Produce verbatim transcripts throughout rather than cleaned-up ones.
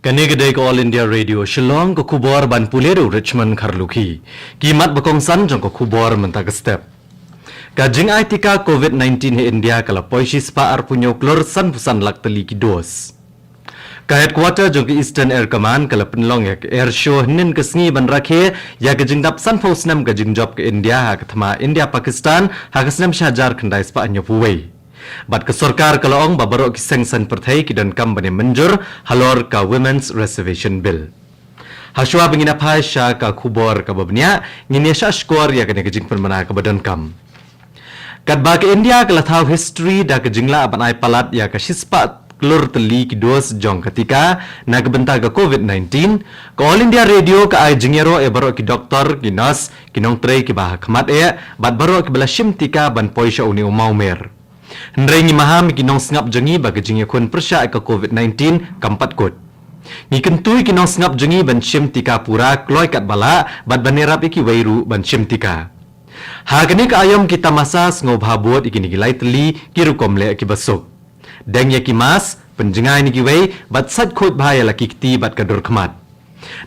Kane ka dei ka All India Radio Shillong, ka khubor ban pule da u Richmond Kharlukhi. Ki mat ba kongsan jong ka khubor mynta ka step. Ka jingai tika covid nineteen ha India ka la poi shispah arphew hynñiew klur sanphew san lak tylli ki dos. Ka headquarter jong ka Eastern Air Command ka la pynlong ïa ka air show hynnin ka sngi ban rakhe ïa ka jingdap sanphew snem ka jingjop ka India ha ka thma India Pakistan ha ka snem shihajar khyndai spah hynñiewphew wei. Bad ka sorkar ka la ong ba baroh ki seng saiñ pyrthei ki donkam ban ïa mynjur halor ka Women's Reservation Bill. Hashwa ba ngin ïa phai sha ka khubor kaba bniah, ngin ïa shah shkor ïa kane ka jingpynbna kaba donkam. Katba ka India ka la thaw history da ka jinglah ban ai palat ïa ka shispah klur tylli ki dos jong ka tika na ka bynta ka covid nineteen, ka All India Radio ka ai jingïaroh ïa baroh ki doktor, ki nurse, ki nongtrei kiba ha khmat eh bad baroh kiba la shim tika ban poi sha une u mawmer. Hynrei ngi maham ïa ki nongsngap jong ngi ba ka jingïakhun pyrshah ïa ka covid nineteen kam pat kut. Ngi kyntu ïa ki nongsngap jong ngi ban shim tika pura kloi katba lah bad ban ïarap ïa kiwei ruh ban shim tika. Ha kane ka aïom ki tamasa sngewbha bud ïa kine ki lai tylli ki rukom leh kiba suk. Deng ïa ki mask, pynjngai na kiwei bad sait khuid bha ïa la ki kti bad ka dur khmat.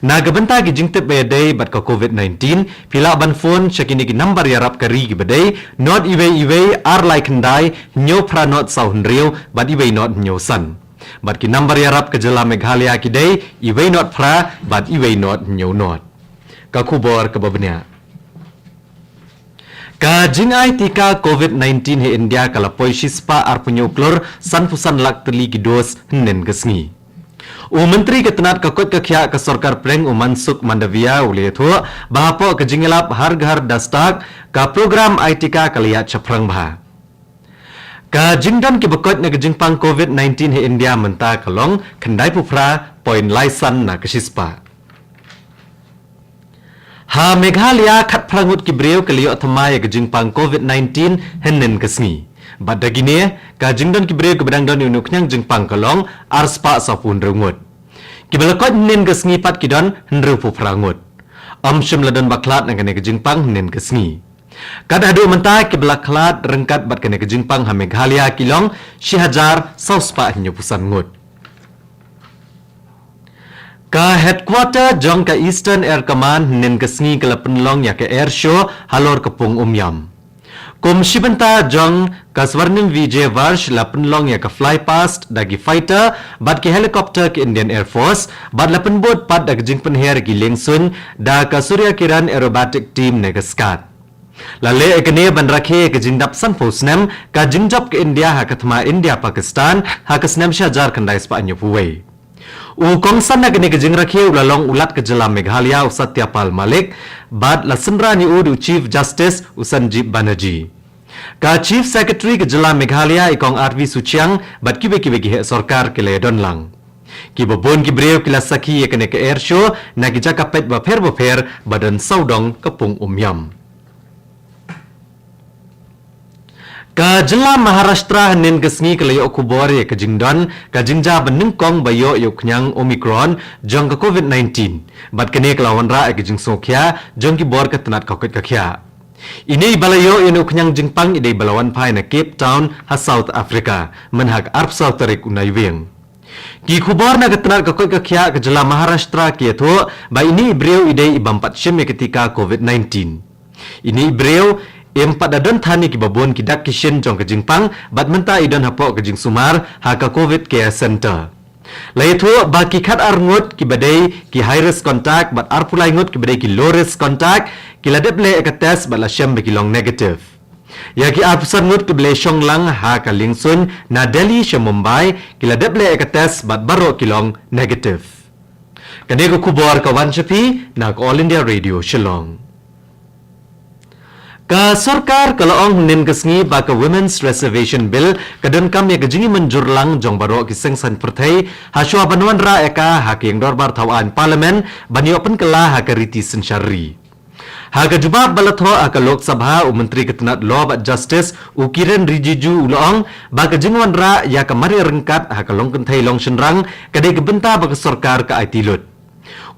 Na ka bynta ki jingtip ba ïadei bad ka covid nineteen, phi lah ban phone sha kine ki nambar ïarap ka ri kiba dei, not iwei iwei, ar lai khyndai, hynñiew phra not saw hynriew bad iwei not hynñiew san. Bad ki nambar ïarap ka jylla Meghalaya ki dei, iwei not phra bad iwei not hynñiew not. Ka khubor kaba bniah. Ka jingai tika covid nineteen ha India ka la poi shispah arphew hynñiew klur sanphew san lak tylli ki dos hynnin ka sngi. U Myntri ka tnat ka koit ka khiah ka sorkar pdeng u Mansukh Mandaviya u la ïathuh ba hapoh ka jingïalap Har Ghar Dastak, ka program ai tika ka la ïaid shaphrang bha. Ka jingdon kiba koit na ka jingpang covid nineteen ha India mynta ka long khyndaiphew phra point lai san na ka shispah. Ha Meghalaya khatphra ngut ki briew ki la ïoh thymmai ïa ka jingpang covid nineteen hynnin ka sngi. Bad da kine, ka jingdon ki briew kiba dang don ïa une u khñiang jingpang ka long arspah sawphew hynriew ngut. Kiba la koit hynnin ka sngi pat ki don hynriewphew phra ngut. Ym shym la don ba khlad na kane ka jingpang hynnin ka sngi. Kat haduh mynta kiba la khlad ryngkat bad kane ka jingpang ha Meghalaya ki long shihajar sawspah hynñiewphew san ngut. Ka headquarter jong ka Eastern Air Command hynnin ka sngi ka la pynlong ïa ka air show halor ka pung Umiam. Kum shi bynta jong ka Swarnim Vijay Varsh la pynlong ïa ka flypast da ki fighter bad ki helicopter ka Indian Air Force bad la pynbud pat da ka jingpynher ki liengsuiñ da ka Surya Kiran Aerobatic Team ne ka SCAD. La leh ïa kane ban rakhe ïa ka jingdap sanphew snem ka jingjop ka India ha ka thma India Pakistan ha ka snem shihajar khyndai spah hynñiewphew wei. U kongsan na kane ka jingrakhe u la long u Lat ka jylla Meghalaya u Satya Pal Malik bad la synran ïa u da u Chief Justice u Sanjeev Banerjee. Ka Chief Secretary ka jylla Meghalaya i Kong R V Suchiang bad kiwei kiwei ki heh sorkar ki la ïadon lang. Kiba bun ki briew ki la sakhi ïa kane ka air show na ki jaka peit bapher bapher ba don sawdong ka pung Umiam. Ka jylla Maharashtra hynnin ka sngi ka la ïoh khubor ïa ka jingdon ka jingjia ba nyngkong ba ïoh ïa u khñiang Omicron jong ka covid nineteen. Bad kane ka la wanrah ïa ka jingsngewkhia jong ki bor ka tnat ka koit ka khiah. Ine i ba la ïoh ïa une u khñiang jingpang i dei ba la wan phai na Cape Town ha South Africa mynha ka arphew saw tarik u Naiwieng. Ki khubor na ka tnat ka koit ka khiah ka jylla Maharashtra ki ïathuh ba ine i briew i dei i bym pat shim ïa ka tika covid nineteen. Ine i briew im pat da don than ïa kiba bun ki dak ki shin jong ka jingpang bad mynta i don hapoh ka jingsumar ha ka covid care center. La ïathuh ba ki khatar ngut kiba dei ki high risk contact bad arphew lai ngut kiba dei ki low risk contact ki la dep leh ïa ka test bad la shem ba ki long negative. Ïa ki arphew san ngut kiba la shong lang ha ka liengsuiñ na Delhi sha Mumbai ki la dep leh ïa ka test bad baroh ki long negative. Kane ka khubor ka wan sha phi na ka All India Radio Shillong. Ka sorkar ka la ong hynnin ka sngi ba ka Women's Reservation Bill ka donkam ïa ka jingmynjur lang jong baroh ki seng saiñ pyrthei hashwa ban wanrah ïa ka ha ka ïing dorbar thaw aiñ Parliament ban ïoh pynkylla ha ka riti synshar ri. Ha ka jubab ba la thoh ha ka Lok Sabha, u Myntri ka tnat Law bad Justice u Kiren Rijiju u la ong ba ka jingwanrah ïa ka mareh ryngkat ha ka long kynthei long shynrang ka dei ka bynta ba ka sorkar ka aiti lut.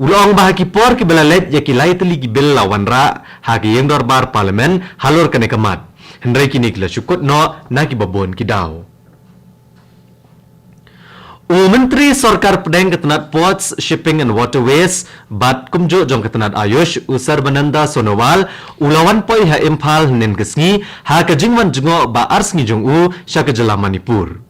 U la ong ba ha ki por kiba la leit ïa ki lai tylli ki bill la wanrah ha ka ïing dorbar Parliament halor kane ka mat, hynrei kine ki la shu kut noh na kiba bun ki daw. U Myntri Sorkar Pdeng ka tnat Ports, Shipping and Waterways bad kumjuh jong ka tnat AYUSH, u Sarbananda Sonowal, u la wan poi ha Imphal hynnin ka sngi ha ka jingwan jngoh ba ar sngi jong u sha ka jylla Manipur.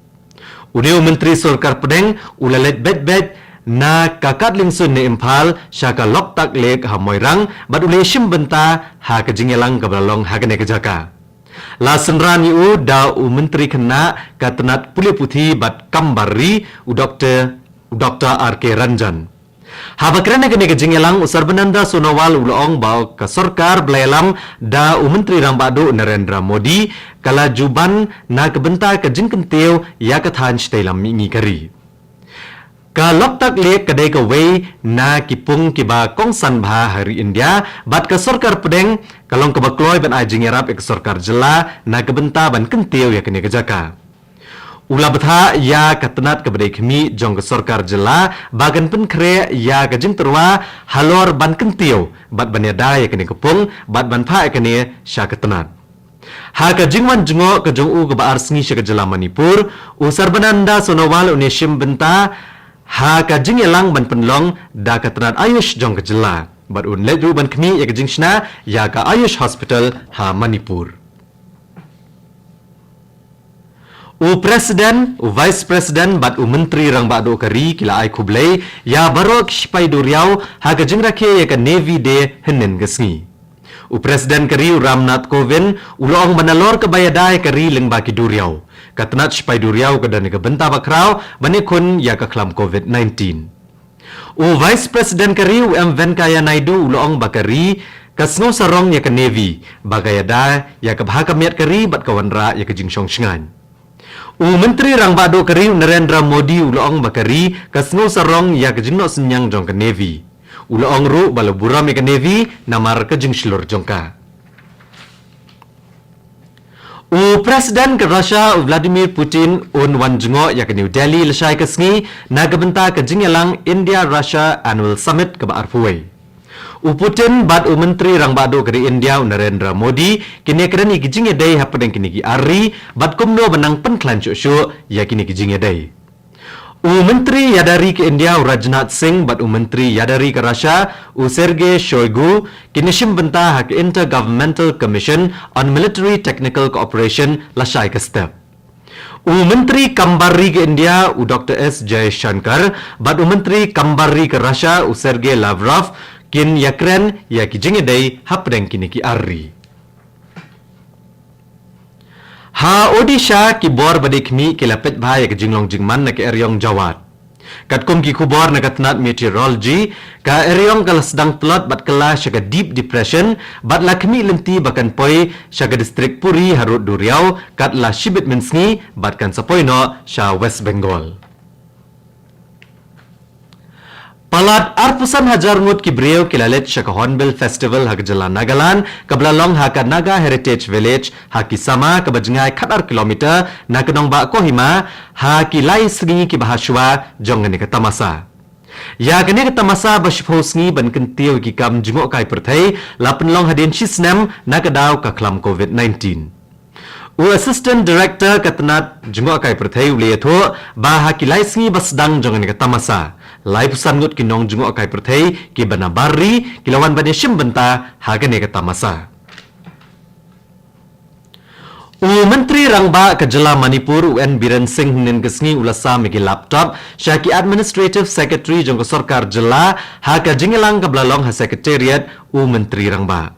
Une u Myntri Sorkar Pdeng u la leit beit beit na ka Kadlingsung ne Imphal sha ka Loktak Lake ha Moirang bad u la shim bynta ha ka jingïalang kaba la long ha kane ka jaka. La synran ïa u da u Myntri Khynnah ka tnat Pule Puthi bad Kam Barri, u Doktor, u Doktor R K Ranjan. Haba kren ha kane ka jingïalang, u Sarbananda Sonowal u la ong ba ka sorkar ba la ïalam da u Myntri Rangbah Duh Narendra Modi ka la ju ban na ka bynta ka jingkyntiew ïa ka thaiñ shatei lam mihngi ka ri. Ka Loktak Lake ka dei kawei na ki pung kiba kongsan bha ha ri India bad ka sorkar pdeng ka long kaba kloi ban ai jingïarap ïa ka sorkar jylla na ka bynta ban kyntiew ïa kane ka jaka. U la bthah ïa ka tnat kaba dei khmih jong ka sorkar jylla ba kan pynkhreh ïa ka jingtyrwa halor ban kyntiew bad ban ïada ïa kane ka pung bad ban phah ïa kane sha ka tnat. Ha ka jingwan jngoh ka jong u kaba ar sngi sha ka jylla Manipur, u Sarbananda Sonowal un ïashim bynta ha ka jingïalang ban pynlong da ka tnat AYUSH jong ka jylla bad un leit ruh ban khmih ïa ka jingshna ïa ka AYUSH Hospital ha Manipur. U President, u Vice President bad u Myntri Rangbah Duh ka ri ki la ai khublei ïa baroh ki shipai duriaw ha ka jingrakhe ïa ka Navy Day hynnin ka sngi. U President ka ri u Ramnath Kovind u la ong ba nalor kaba ïada ïa ka ri lyngba ki duriaw, ka tnat shipai duriaw ka don ïa ka bynta bakhraw ban ïakhun ïa ka khlam Covid nineteen. U Vice President ka ri u M Venkaiah Naidu u la ong ba ka ri ka sngewsarong ïa ka Navy ba ka ïada ïa ka bha ka miat ka ri bad ka wanrah ïa ka jingshong shngaiñ. U Myntri Rangbah Duh ka ri u Narendra Modi u la ong ba ka ri ka sngewsarong ïa ka jingnoh synñiang jong ka Navy. U la ong ruh ba la burom ïa ka Navy namar ka jingshlur jong ka. U President ka Russia u Vladimir Putin un wan jngoh ïa ka New Delhi lashai ka sngi na ka bynta ka jingïalang India-Russia Annual Summit kaba arphew wei. U Putin bad u Myntri Rangbah Duh ka ri India u Narendra Modi kin ïakren ïa ki jingïadei hapdeng kine ki ar ri bad kumno ban nang pynkhlaiñ shuh shuh ïa kine ki jingïadei. U Myntri Ïada Ri ka India u Rajnath Singh bad u Myntri Ïada Ri ka Russia u Sergei Shoigu kin ïashim bynta ha ka Intergovernmental Commission on Military Technical Cooperation lashai ka step. U Myntri Kam Bar Ri ka India u Doktor S Jaishankar bad u Myntri Kam Bar Ri ka Russia u Sergei Lavrov kin ïakren ïa ki jingïadei hapdeng kine ki ar ri. Ha Odisha ki bor ba dei khmih ki la peit bha ïa ka jinglong jingman na ka eriong Jawad. Katkum ki khubor na ka tnat meteorology, ka eriong ka la sdang tlot bad kylla sha ka deep depression bad la khmih lynti ba kan poi sha ka district Puri harud duriaw kat la shibit mynsngi bad kan sa poi noh sha West Bengal. Palat arphew san hajar ngut ki briew ki la leit sha ka Hornbill Festival ha ka jylla Nagaland kaba la long ha ka Naga Heritage Village ha Kisama kaba jngai khatar kilometer na ka nongbah Kohima ha ki lai sngi kiba ha shuwa jong kane ka tamasa. Ïa kane ka tamasa ba shiphew sngi ban kyntiew ki kam jngohkai pyrthei la pynlong hadien shi snem na ka daw ka khlam Covid nineteen. U Assistant Director ka tnat jngohkai pyrthei u la ïathuh ba ha ki lai sngi ba sdang jong kane ka tamasa, laiphew san ngut ki nong jngohkai pyrthei kiba na bar ri ki la wan ban ïashim bynta ha kane ka tamasa. U Myntri Rangbah ka jylla Manipur u N Biren Singh hynnin ka sngi u la sam ïa ki laptop sha ki Administrative Secretary jong ka sorkar jylla ha ka jingïalang kaba la long ha Secretariat u Myntri Rangbah.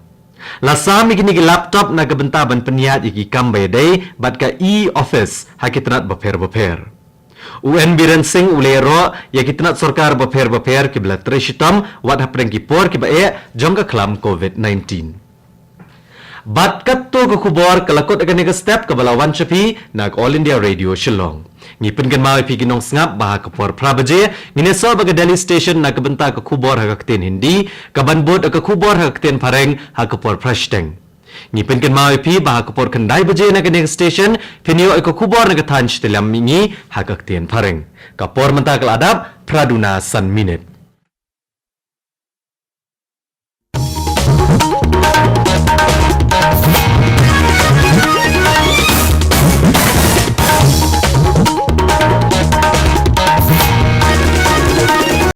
La sam ïa kine ki laptop na ka bynta ban pynïaid ïa ki kam ba ïadei bad ka e-office ha ki tnat bapher bapher. U N Biren Singh u la ïaroh ïa ki tnat sorkar bapher bapher kiba la trei shitom wat hapdeng ki por kiba eh jong ka khlam Covid nineteen. Bad katto ka khubor ka la kut ha kane ka step kaba la wan sha phi na ka All India Radio Shillong. Ngi pynkynmaw ïa phi ki nongsngap ba ha ka por phra baje ngin ïasoh bad ka Delhi Station na ka bynta ka khubor ha ka ktien Hindi, kaban bud ka khubor ha ka ktien Phareng ha ka por phra shiteng. Ngi pynkynmaw ïa phi ba ha ka por khyndai baje na kane ka station phin ïoh ïa ka khubor na ka thaiñ shatei lam mihngi ha ka ktien Phareng. Ka por mynta ka la dap phra duna san minit.